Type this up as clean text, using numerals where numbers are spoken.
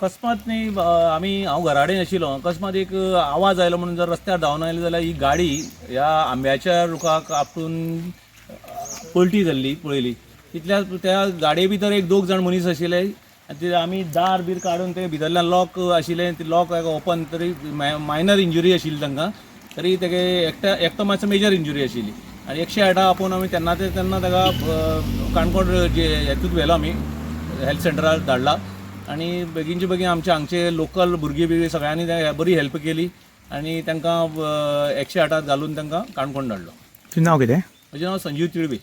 अकस्मात न्ही, आमी हांव घरा कडेन आशिल्लो. अकस्मात एक आवाज आयलो म्हणून जर रस्त्यार धांवन आयले जाल्यार ही गाडी ह्या आंब्याच्या रुखाक आपटून पलटी जाल्ली पळयली. तितल्या त्या गाडये भितर एक दोग जाण मनीस आशिल्ले आनी ते आमी दार बीर काडून ते भितरल्यान लॉक आशिल्लें, ते लॉक ओपन, तरी मायनर इंजुरी आशिल्ली तांकां. तरी तेगे एकट्या एकटो मातसो मेजर इंजुरी आशिल्ली आनी 108 आपोवन आमी तेन्ना ते तेन्ना ताका काणकोण जे हेतूत व्हेलो, आमी हेल्थ सेंटरार धाडला आनी बेगीनचे बेगीन आमचे हांगचे लोकल भुरगीं बिरगीं सगळ्यांनी बरी हेल्प केली आनी तांकां 108 घालून तांकां काणकोण धाडलो. तुजें नांव कितें? म्हजें नांव संजीव तिळवे.